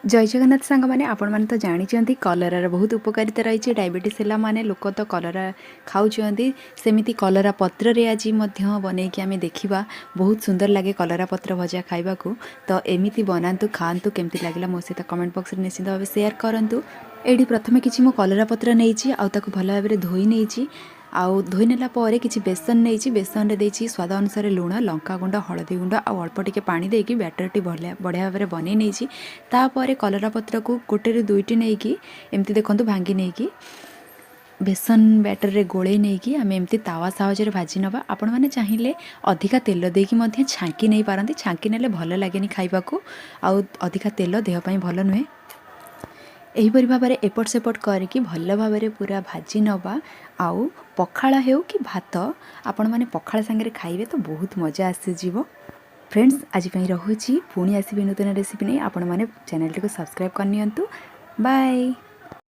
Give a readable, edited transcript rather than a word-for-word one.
ଜୟ ଜଗନ୍ନାଥ ସାଙ୍ଗମାନେ। ଆପଣମାନେ ତ ଜାଣିଛନ୍ତି, କଲରାର ବହୁତ ଉପକାରିତା ରହିଛି। ଡାଇବେଟିସ୍ ହେଲା ମାନେ ଲୋକ ତ କଲରା ଖାଉଛନ୍ତି। ସେମିତି କଲରା ପତ୍ରରେ ଆଜି ମଧ୍ୟ ବନେଇକି ଆମେ ଦେଖିବା। ବହୁତ ସୁନ୍ଦର ଲାଗେ କଲରା ପତ୍ର ଭଜା ଖାଇବାକୁ। ତ ଏମିତି ବନାନ୍ତୁ, ଖାଆନ୍ତୁ। କେମିତି ଲାଗିଲା ମୋ ସହିତ କମେଣ୍ଟ ବକ୍ସରେ ନିଶ୍ଚିତ ଭାବେ ସେୟାର କରନ୍ତୁ। ଏଇଠି ପ୍ରଥମେ କିଛି ମୁଁ କଲରା ପତ୍ର ନେଇଛି ଆଉ ତାକୁ ଭଲ ଭାବରେ ଧୋଇ ନେଇଛି। ଆଉ ଧୋଇ ନେଲା ପରେ କିଛି ବେସନ ନେଇଛି। ବେସନରେ ଦେଇଛି ସ୍ୱାଦ ଅନୁସାରେ ଲୁଣ, ଲଙ୍କାଗୁଣ୍ଡ, ହଳଦୀ ଗୁଣ୍ଡ ଆଉ ଅଳ୍ପ ଟିକେ ପାଣି ଦେଇକି ବ୍ୟାଟରଟି ବଢ଼ିଆ ଭାବରେ ବନେଇ ନେଇଛି। ତାପରେ କଲରା ପତ୍ରକୁ ଗୋଟେରୁ ଦୁଇଟି ନେଇକି ଏମିତି ଦେଖନ୍ତୁ, ଭାଙ୍ଗି ନେଇକି ବେସନ ବ୍ୟାଟରରେ ଗୋଳେଇ ନେଇକି ଆମେ ଏମିତି ତାୱା ସାହାଯ୍ୟରେ ଭାଜି ନେବା। ଆପଣମାନେ ଚାହିଁଲେ ଅଧିକା ତେଲ ଦେଇକି ମଧ୍ୟ ଛାଙ୍କି ନେଇପାରନ୍ତି। ଛାଙ୍କି ନେଲେ ଭଲ ଲାଗେନି ଖାଇବାକୁ ଆଉ ଅଧିକା ତେଲ ଦେହ ପାଇଁ ଭଲ ନୁହେଁ। ଏହିପରି ଭାବରେ ଏପଟ ସେପଟ କରିକି ଭଲ ଭାବରେ ପୁରା ଭାଜି ନେବା। ଆଉ ପଖାଳ ହେଉ କି ଭାତ, ଆପଣମାନେ ପଖାଳ ସାଙ୍ଗରେ ଖାଇବେ ତ ବହୁତ ମଜା ଆସିଯିବ। ଫ୍ରେଣ୍ଡସ୍, ଆଜି ପାଇଁ ରହୁଛି। ପୁଣି ଆସିବି ନୂତନ ରେସିପି ନେଇ। ଆପଣମାନେ ଚ୍ୟାନେଲଟିକୁ ସବସ୍କ୍ରାଇବ୍ କରିନିଅନ୍ତୁ। ବାଏ।